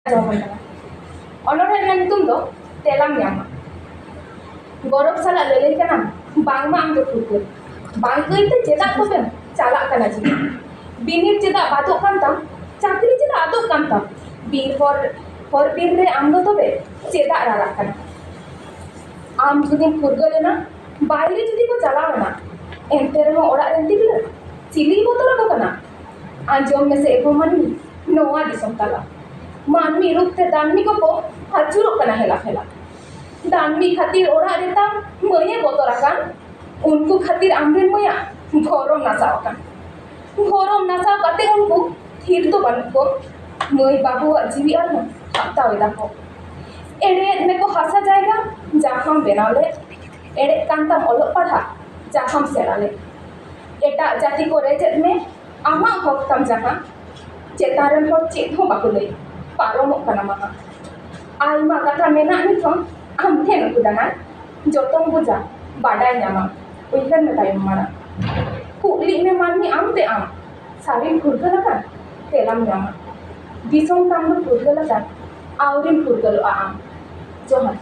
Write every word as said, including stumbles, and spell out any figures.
ᱟᱸᱡᱚᱢ ᱠᱟᱱᱟ᱾ ᱚᱱᱚᱬᱦᱮ ᱨᱮᱱᱟᱜ ᱧᱩᱛᱩᱢ ᱫᱚ ᱛᱮᱞᱟᱢ ᱧᱟᱢᱟ᱾ ᱜᱚᱨᱚᱵᱽ ᱥᱟᱞᱟᱜ ᱞᱟᱹᱞᱟᱹᱭ ᱠᱟᱱᱟᱢ, ᱵᱟᱝᱢᱟ ᱟᱢ ᱫᱚ ᱯᱷᱩᱨᱜᱟᱹᱞ᱾ ᱵᱟᱝ ᱠᱟᱹᱭᱛᱮ ᱪᱮᱫᱟᱜ ᱛᱚᱵᱮᱢ ᱪᱟᱞᱟᱜ ᱠᱟᱱᱟ ᱡᱤᱣᱤ? ᱵᱤᱱᱤᱰ ᱪᱮᱫᱟᱜ ᱵᱟᱫᱚᱜ ᱠᱟᱱ ᱛᱟᱢ? ᱪᱟᱹᱠᱨᱤ ᱪᱮᱫᱟᱜ ᱟᱫᱚᱜ ᱠᱟᱱ ᱛᱟᱢ? ᱵᱤᱨ ᱦᱚᱨ, ᱦᱚᱨ ᱵᱤᱨ ᱨᱮ ᱟᱢ ᱫᱚ ᱛᱚᱵᱮ ᱪᱮᱫᱟᱜ ᱨᱟᱨᱟᱜ ᱠᱟᱱᱟ? ᱟᱢ ᱡᱩᱫᱤᱢ ᱯᱷᱩᱨᱜᱟᱹᱞ ᱮᱱᱟ, ᱵᱟᱭᱨᱮ ᱡᱩᱫᱤ ᱠᱚ ᱪᱟᱞᱟᱣ ᱮᱱᱟ, ᱮᱱᱛᱮ ᱨᱮᱦᱚᱸ ᱚᱲᱟᱜ ᱨᱮᱱ ᱛᱤᱨᱞᱟᱹ ᱪᱤᱞᱤᱭ ᱵᱚᱛᱚᱨ ᱟᱠᱚ ᱠᱟᱱᱟ? ᱟᱸᱡᱚᱢ ᱢᱮᱥᱮ ᱮ ᱜᱳ ᱢᱟᱹᱱᱢᱤ, ᱱᱚᱣᱟ ᱫᱤᱥᱚᱢ ᱛᱟᱞᱟ ᱢᱟᱹᱱᱢᱤ ᱨᱩᱯ ᱛᱮ ᱫᱟᱹᱱᱢᱤ ᱠᱚᱠᱚ ᱟᱹᱪᱩᱨᱚᱜ ᱠᱟᱱᱟ ᱦᱮᱞᱟ ᱯᱷᱮᱞᱟ᱾ ᱫᱟᱹᱱᱢᱤ ᱠᱷᱟᱹᱛᱤᱨ ᱚᱲᱟᱜ ᱨᱮ ᱛᱟᱢ ᱢᱟᱹᱭᱮ ᱵᱚᱛᱚᱨ ᱟᱠᱟᱱ, ᱩᱱᱠᱩ ᱠᱷᱟᱹᱛᱤᱨ ᱟᱢᱨᱮᱱ ᱢᱟᱹᱭᱟᱜ ᱵᱷᱚᱨᱚᱢ ᱱᱟᱥᱟᱣ ᱟᱠᱟᱱ᱾ ᱵᱷᱚᱨᱚᱢ ᱱᱟᱥᱟᱣ ᱠᱟᱛᱮ ᱩᱱᱠᱩ ᱛᱷᱤᱨ ᱫᱚ ᱵᱟᱹᱱᱩᱜ ᱠᱚ᱾ ᱢᱟᱹᱭ ᱵᱟᱹᱵᱩᱣᱟᱜ ᱡᱤᱣᱤ ᱟᱨᱦᱚᱸ ᱦᱟᱛᱟᱣ ᱮᱫᱟ ᱠᱚ᱾ ᱮᱲᱮᱭᱮᱫ ᱢᱮᱠᱚ ᱦᱟᱥᱟ ᱡᱟᱭᱜᱟ ᱡᱟᱦᱟᱸᱢ ᱵᱮᱱᱟᱣ ᱞᱮᱫ, ᱮᱲᱮᱜ ᱠᱟᱱ ᱛᱟᱢ ᱚᱞᱚᱜ ᱯᱟᱲᱦᱟᱜ ᱡᱟᱦᱟᱸᱢ ᱥᱮᱬᱟ ᱞᱮᱫ᱾ ᱮᱴᱟᱜ ᱡᱟᱹᱛᱤ ᱠᱚ ᱨᱮᱡᱮᱫ ᱢᱮ ᱟᱢᱟᱜ ᱦᱚᱠ ᱛᱟᱢ ᱡᱟᱦᱟᱸ, ᱪᱮᱛᱟᱱ ᱨᱮᱱ ᱦᱚᱲ ᱪᱮᱫ ᱦᱚᱸ ᱵᱟᱠᱚ ᱞᱟᱹᱭ, ᱯᱟᱨᱚᱢᱚᱜ ᱠᱟᱱᱟ ᱢᱟᱦᱟ᱾ ᱟᱭᱢᱟ ᱠᱟᱛᱷᱟ ᱢᱮᱱᱟᱜ ᱱᱤᱛ ᱦᱚᱸ ᱟᱢ ᱴᱷᱮᱱ ᱩᱠᱩ ᱫᱟᱱᱟᱝ, ᱡᱚᱛᱚᱢ ᱵᱩᱡᱟ, ᱵᱟᱰᱟᱭ ᱧᱟᱢᱟᱢ, ᱩᱭᱦᱟᱹᱨ ᱢᱮ ᱛᱟᱭᱚᱢ ᱢᱟᱲᱟᱝ᱾ ᱠᱩᱠᱞᱤᱜ ᱢᱮ ᱢᱟᱹᱱᱢᱤ ᱟᱢ ᱛᱮ ᱟᱢ, ᱥᱟᱹᱨᱤᱢ ᱯᱷᱩᱨᱜᱟᱹᱞ ᱟᱠᱟᱱ? ᱛᱮᱞᱟᱢ ᱧᱟᱢᱟ᱾ ᱫᱤᱥᱚᱢ ᱛᱟᱢ ᱫᱚ ᱯᱷᱩᱨᱜᱟᱹᱞ ᱟᱠᱟᱱ, ᱟᱹᱣᱨᱤᱢ ᱯᱷᱩᱨᱜᱟᱹᱞᱚᱜᱼᱟ ᱟᱢ᱾ ᱡᱚᱦᱟᱨ᱾